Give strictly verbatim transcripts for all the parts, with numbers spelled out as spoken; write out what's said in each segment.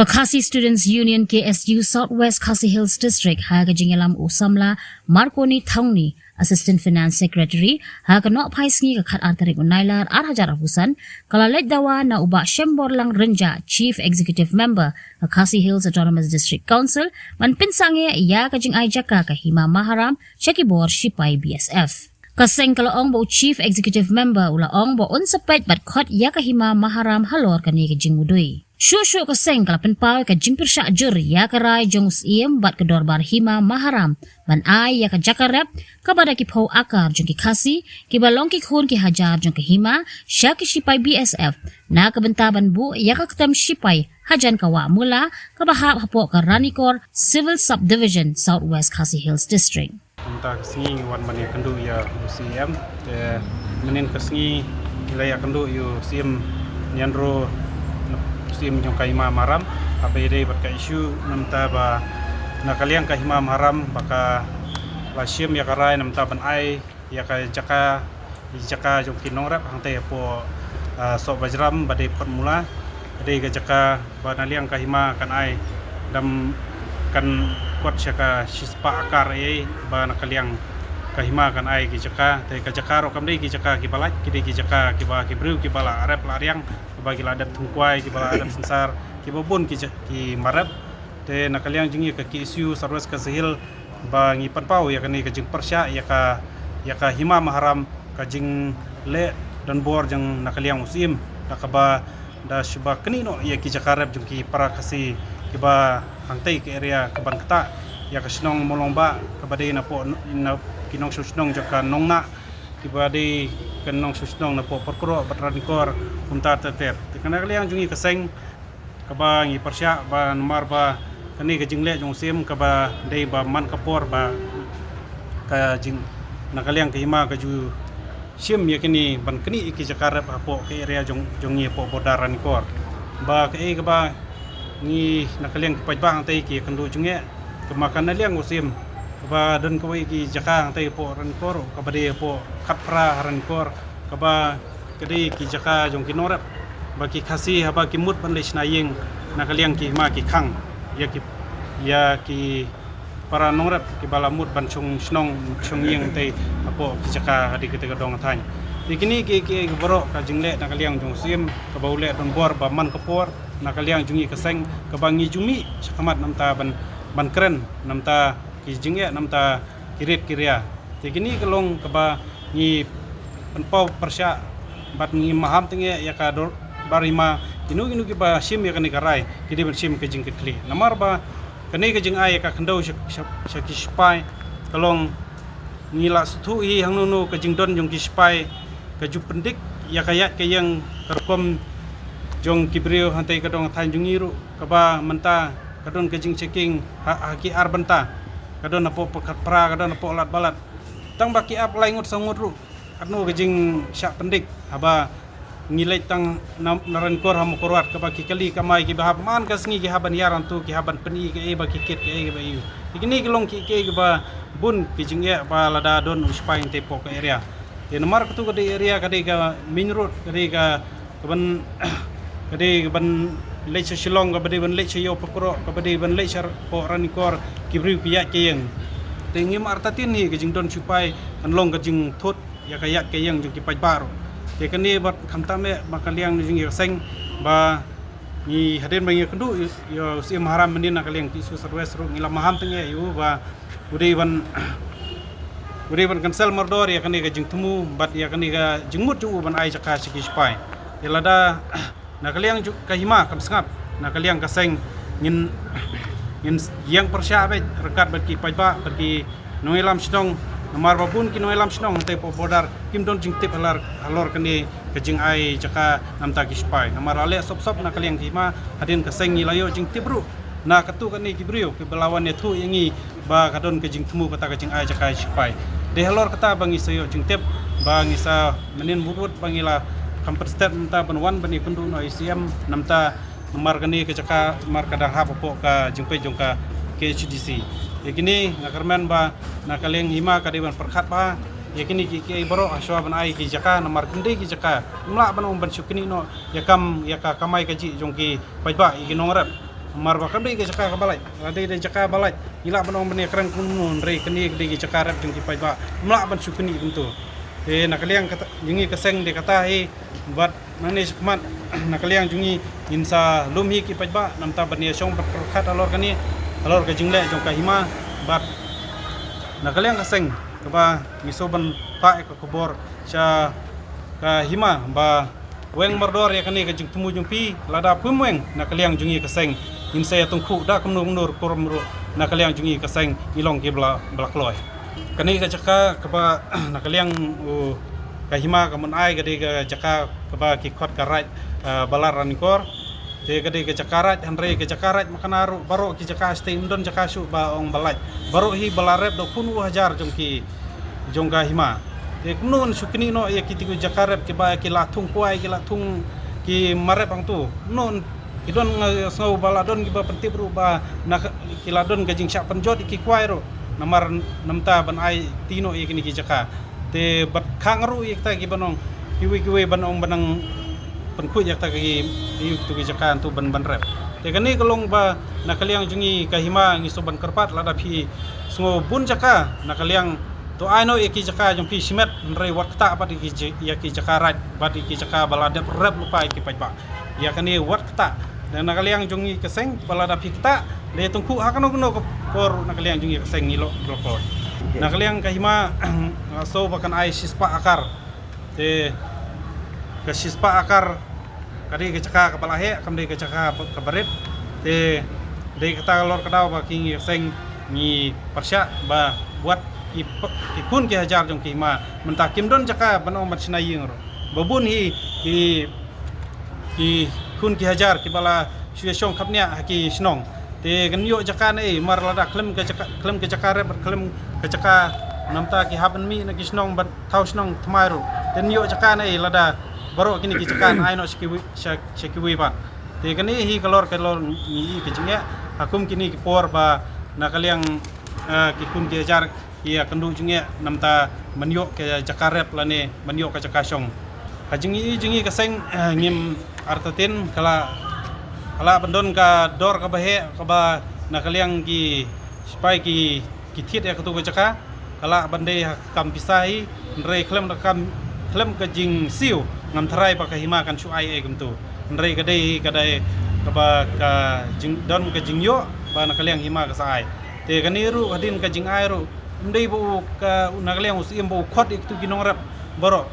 Ka Khasi Students Union, K S U, South West Khasi Hills District, ha ka jingïalam u samla Marconi Thongni, Assistant Finance Secretary, ha ka nohphai sngi ka khatar tarik u Nailar ar hajar arphew san, ka la leit dawa na u Bah Shemborlang Rynjah, Chief Executive Member ka Khasi Hills Autonomous District Council, ban pynsangeh ïa ka jingai jaka ka Hima Maharam sha ki bor shipai B S F. Ka seng ka la ong ba u Chief Executive Member u la ong ba un sa peit bad khot ïa ka Hima Maharam halor kane ka jingmudui. Shuh shuh ka seng ka la pynpaw ïa ka jingpyrshah jur ïa ka rai jong u Syiem bad ka Dorbar Hima Maharam ban ai ïa ka jaka rep kaba da ki phew akar jong ki Khasi, kiba long ki khun ki hajar jong ka Hima, sha ki shipai B S F, na ka bynta ban buh ïa ka ktem shipai hajan ka Wah Mula, kaba hap hapoh ka Ranikor Civil Subdivision, South West Khasi Hills District. Mynta ka sngi ngi wan ban ïakynduh ïa u Syiem, te mynhynnin ka sngi ngi la ïakynduh ïa u Syiem Nianro, u Syiem jong ka Hima Maharam, haba ïadei bad ka issue namar ba na ka liang ka Hima Maharam ba ka la shim ïa ka rai namar ban ai ïa ka jaka, ïa jaka jong ki nongrep hangtei hapoh, ah, Sohbajram ba dei Phot Mula, ba dei ka jaka ba na liang ka Hima kan ai, dam kan kot sha ka shispah akar ei, ba na ka liang ka Hima kan ai ki jaka, te ka jaka ruh kam dei ki jaka kiba lait, ki dei ki jaka kiba ki briew kiba la rep la riang, kiba ki la dep thung kwai, kiba la dep synsar, kiba bun ki ja-, ki marep. Te na ka liang jong ngi ka K S U South West Khasi Hills ba ngi pynpaw ïa kane ka jingpyrshah ïa ka, ïa ka Hima Maharam, ka jingleh donbor jong na ka liang u Syiem, da kaba da shu ba knieh noh ïa ki jaka rep jong ki para Khasi kiba hangtei ka area kaban ktah ïa ka shnong Mawlongbah kaba dei napoh n-, na ki nongshong shnong jong ka Nongnah, kiba dei ka nongshong shnong napoh Pyrkroh bad Ranikor kumta ter ter. Te na ka liang jong ngi ka seng kaba ngi pyrshah ba namar ba kane ka jingleh jong u Syiem kaba dei ba man ka por ba ka jing, na ka liang ka Hima ka ju shim ïa kine ban knieh ïa ki jaka rep hapoh ka area jong, jong ngi hapoh border Ranikor. Ba kaei kaba ngi na ka liang ki paidbah hangtei ki ïakynduh jingeh, kaba ka na liang u Syiem kaba don kawei ki jaka hangtei hapoh Ranikor, kaba dei hapoh Khatphra ha Ranikor, kaba ka dei ki jaka jong ki nongrep ba ki Khasi haba ki mut ban leit shna ïing na ka liang ki Hima ki khang ïa ki, ïa ki para nongrep kiba la mut ban shong shnong shong ïing tei hapoh ki jaka ha dei kitei ka dong thaiñ. Te kine ki, ki, ki baroh ka jingleh na ka liang jong u Syiem kaba u leh donbor ba man ka por na ka liang jong ngi ka seng kaba ngi ju mih shakhmat namar ban, ban kren namar ki jingeh namar ki rit ki ria. Te kine ka long kaba ngi pynpaw pyrshah bad ngi maham tyngeh ïa ka Dorbar Hima, kino kino kiba shim ïa kane ka rai ki dei ban shim ka jingkitkhlieh. Namar ba kane ka jingai ïa ka khyndew sha, sha, sha ki shipai ka long ngi la sngewthuh hi hangno no ka jingdon jong ki shipai ka ju pyndik ïa ka ïaid ka ïeng ka rukom jong ki briew hangtei ka dong thaiñ jong ngi ruh kaba mynta ka don ka jingchecking ha, ha ki ar bynta, ka don hapoh Khatphra, ka don hapoh Ladbalat. Tang ba ki ap lai ngut saw ngut ruh katno ka jingshah pyndik haba ngi leit tang na, na Ranikor ha Mawkyrwat kaba ki kali kamai kiba hap man ka sngi ki hap ban ïar hangto ki hap ban pyni kaei ba ki kit kaei ba ïoh. Te kine ki long ki, kiei kiba bun ki jingeh ba lada don u shipai hangtei hapoh ka area. Te namar katu ka dei area ka dei ka main road ka dei ka kaban, ka dei kaban leit sha Shillong, kaba dei ban leit sha Ïew Pyrkroh, kaba dei ban leit sha hapoh Ranikor, ki briew ki ïaid ki ïeng. Te ngim artatien hi ka jingdon shipai kan long ka jingthut ïa ka ïaid ka ïeng jong ki paidbah ruh. Te kane bad khamtam eh ba ka liang jong ngi ka seng ba ngi hadien ba ngi ïakynduh ïa u Syiem Maharam mynhynnin na ka liang K S U South West ruh ngi la maham tyngeh ïa u ba u dei ban, u dei ban cancel mardor ïa kane ka jingthmu bad ïa kane ka jingmut jong u ban ai jaka sha ki shipai. Ïa lada na ka liang jong ka Hima kam sngap, na ka liang ka seng ngin, ngin ïeng pyrshah beit ryngkat bad ki paidbah bad ki nongïalam shnong, namar ba bun ki nongïalam shnong hangtei hapoh border kim don jingtip halor, halor kane ka jingai jaka namar ki shipai. Namar la leh sop sop na ka liang ka Hima, hadien ka seng ngi la ïoh jingtip ruh na katu kane ki briew kiba la wan ïathuh ïa ngi ba ka don ka jingthmu kata ka jingai jaka shipai. Dei halor kata ba ngi sa ïoh jingtip ba ngi sa mynhynnin mut mut ba ngi la kham pynstet mynta ban wan ban ïakynduh noh ïa u Syiem namar, namar kane ka jaka namar ka dang hap hapoh ka jingpeit jong ka K H A D C. Ïa kine nga kyrmen ba na ka liang Hima ka dei ban pyrkhat bha ïa kine ki, ki baroh hashwa ban ai ki jaka namar kim dei ki jaka, ngim lah ban ong ban shu knieh noh ïa kam, ïa ka kamai kajih jong ki paidbah ïa ki nongrep. Namar ba kam dei ka jaka kaba lait. Lada dei ka jaka ba lait, ngi lah ban ong ban ïakren kumno, hynrei kane ka dei ka jaka rep jong ki paidbah. Ym lah ban shu knieh kumto. Te na ka liang kata, jong ngi ka seng dei kata hi, bad nangne shakhmat, na ka liang jong ngi ngin sa lum hi ki paidbah, namar ban ïashong bad pyrkhat halor kane, halor ka jingleh jong ka hima, bad na ka liang ka seng kaba ngi sngewbha ban phah ïa ka khubor sha ka hima ba weng mardor ïa kane ka jingthmu jong phi. Lada phim weng na ka liang jong ngi ka seng, ngin sa ïatyngkhuh da kumno kumno rukom ruh, na ka liang jong ngi ka seng ngi long kiba la, ba la kloi. Kane ka jaka kaba na ka liang u ka hima ka Mynaw ka dei ka jaka kaba ki khot ka Raid, ah, Balar Ranikor. Te ka dei ka jaka raid, hynrei ka jaka raid mynta ruh baroh ki jaka shatei, ym don jaka shuh ba ong ba lait. Baroh hi ba la rep da khun u hajar jong ki, jong ka hima. Te kumno yn shu knieh noh ïa kito ki jaka rep kiba ki la thung kwai, ki la thung ki marep hangto. Kumno ki don, nga sngew ba la don kiba pyntip ruh ba na ka, ki la don ka jingshah pynjot ïa ki kwai ruh. Namar namar ban aiti noh ïa kine ki jaka. Te bad khang ruh ïa kita kiba ong, kiwei kiwei ban ong ban nang pynkhuid ïa kita ki, ïa kito ki jaka hangto ban, ban rep. Te kane ka long ba na ka liang jong ngi ka hima ngi sngewbha ban kyrpad, lada phi sngew bun jaka na ka liang, to ai noh ïa ki jaka jong phi shimet, hynrei wat ktah bad ïa ki j-, ïa ki jaka raid, bad ïa ki jaka ba la dep rep lypa ïa ki paidbah. Ïa kane wat ktah. Na ka liang jong ngi ka seng, ba lada phi ktah, leit tyngkhuh ha kano kano ka por, na ka liang jong ngi ka seng ngi lah ban kloi. Na ka liang ka hima, nga sngew ba kan ai shispah akar. Te ka shispah akar ka dei ka jaka kaba la heh, kam dei ka jaka kaba rit. Te dei kata halor ka daw ba ki, ngi ka seng ngi pyrshah ba wat ki p-, ki khun ki hajar jong ki hima mynta kim don jaka ban ong ban shna ïing ruh. Ba bun hi ki ki khun ki hajar kiba la shu ïashong khapniah ha ki shnong. Te kan ïoh jaka naei, mar lada khlem ka jaka, khlem ka jaka rep, khlem ka jaka, namar ki hap ban mih na ki shnong ban thaw shnong thymmai ruh. Te kan ïoh jaka naei lada baroh kine ki jaka yn ai noh sha kiwei, sha, sha kiwei pat. Te kane hi ka lor, ka lor ngi i ka jingeh ha kum kine ki por ba na ka liang, eh, ki khun ki hajar ïa kynduh jingeh namar ban ïoh ka jaka rep lane ban ïoh ka jaka shong. Ha jingïohi jong ngi ka seng, eh, ngim artatien ka la, ka la ban don ka dor kaba heh kaba na ka liang ki sipai ki, ki thied ïa katu ka jaka. Ka la ban dei ha ka kam pisa hi, hynrei khlem da kam, khlem ka jingsiew ngam tharai ba ka hima kan shu ai ei kumtu. Hynrei ka dei, ka dei kaba ka jing, don ka jingïoh ba na ka liang hima ka sa ai. Te kane ruh hadien ka jingai ruh ym dei ba u ka, na ka liang u Syiem ba u khot ïa kitu ki nongrep baroh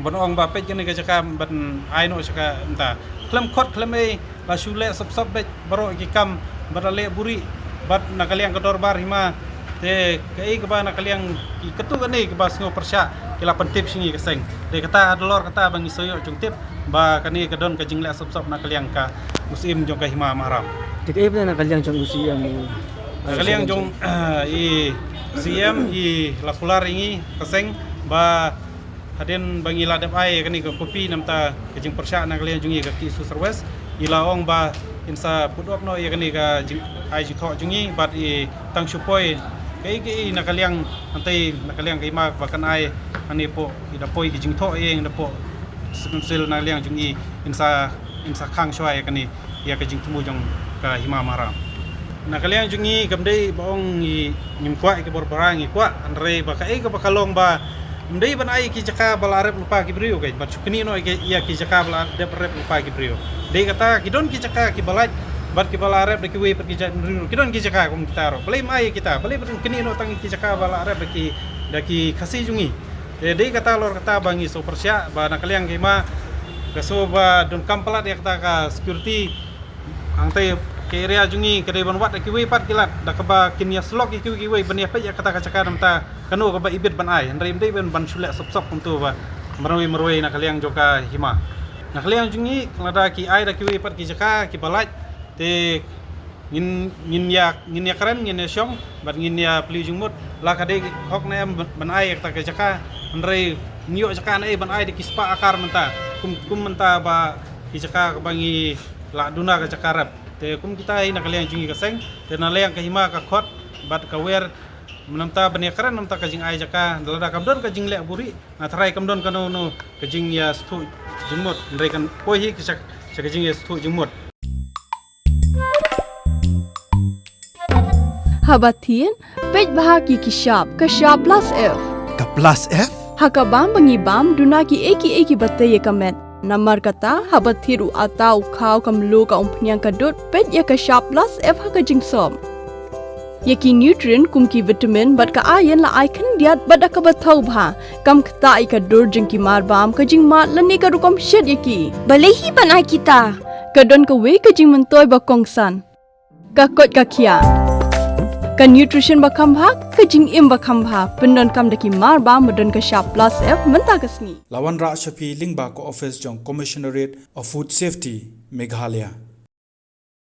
ban ong ba peit kane ka jaka ban ai noh sha ka mynta. Khlem khot khlem ei, la shu leh sop sop beit baroh ki kam bad la leh buhrieh bad na ka liang ka dorbar hima. Te kaei kaba na ka liang ki katu kane kiba sngew pyrshah ki la pyntip sha ngi ka seng. Te kata hadalor kata ba ngi sngew ïoh jingtip ba kane ka don ka jingleh sop sop na ka liang ka u Syiem jong ka hima Maharam. Te kaei ba na ka liang jong u Syiem u, na ka liang jong, eh, i Syiem i la kular ïa ngi ka seng ba hadien ba ngi la dep ai kane ka kopi namar ka jingpyrshah na ka liang jong ngi ka K S O Service, i la ong ba in sa put off noh ïa kane ka jing, ai jingthoh jong ngi bad i tang shu poi kaei kaei na ka liang, hangtei na ka liang ka hima ba kan ai hangne hapoh, i da poi ki jingthoh ïa ngi hapoh City Council na ka liang jong ngi, in sa, in sa khang shuwa ïa kane, ïa ka jingthmu jong ka hima Maharam. Na ka liang jong ngi kam dei ba ong ngi, ngim kwah ïa ka bor bra, ngi kwah, hynrei ba kaei kaba ka long ba ym dei ban ai ki jaka ba la rep lypa ki briew, ka bad shu knieh noh ïa ki, ïa ki jaka ba la dep rep lypa ki briew. Dei kata ki don ki jaka kiba lait bad kiba la rep da kiwei pat ki jaitbynriew, ki don ki jaka kum kita ruh. Balei ym ai ïa kita, balei ban knieh noh tang ki jaka ba la rep da ki, da ki Khasi jong ngi. Te dei kata halor kata ba ngi sngew pyrshah ba na ka liang ka hima ka sngew ba donkam palat ïa kata ka security. Hangtei ka area jong ngi ka dei ban wad da kiwei pat ki lad, da kaba kin ïa slok ïa kiwei kiwei ban ïa peit ïa kata ka jaka namar kano kaba ibit ban ai, hynrei ym dei ban, ban shu leh sop sop kumtu ba marwei marwei na ka liang jong ka hima. Na ka liang jong ngi lada ki ai da kiwei pat ki jaka kiba lait, te ngin, ngin ïa, ngin ïa kren, ngin ïa shong bad ngin ïa plie jingmut la ka dei hok ne em ban, ban ai ïa kata ka jaka. Hynrei ngin ïoh jaka naei ban ai da ki spah akar mynta, kum, kum mynta ba ki jaka kaba ngi la duna ka jaka rep. Te kum kita hi na ka liang jong ngi ka seng, te na liang ka hima ka khot bad ka wer namar ban ïa kren namar ka jingai jaka, lada kam don ka jingleh buhrieh, nga tharai kam don kano kano ka jingïasngewthuh jingmut, hynrei kan poi hi ka sha, sha ka jingïasngewthuh jingmut. Haba thied, peit bha ïa ki shap, ka shap plus F. Ka plus F? Ha ka bam ba ngi bam, duna kiei kiei kiba tei ïa ka met. Namar kata, haba thied u atta, u khaw, ka mluh, ka umphniang, ka dud, peit ïa ka shap plus F ha ka jingsop. Ïa ki nutrient kum ki vitamin bad ka iron la ai khyndiat bad da kaba thaw bha. Kam ktah ïa ka dur jong ki mar bam, ka jingmad lane ka rukom shet ïa ki. Balei hi ban ai kita? Ka don kawei ka jingmyntoi ba kongsan. Ka koit ka khiah. Ka nutrition ba kham bha, ka jingim ba kham bha. Pyndonkam da ki mar bam ba don ka shap plus F mynta ka sngi. La wanrah sha phi lyngba ka office jong Commissionerate of Food Safety, Meghalaya.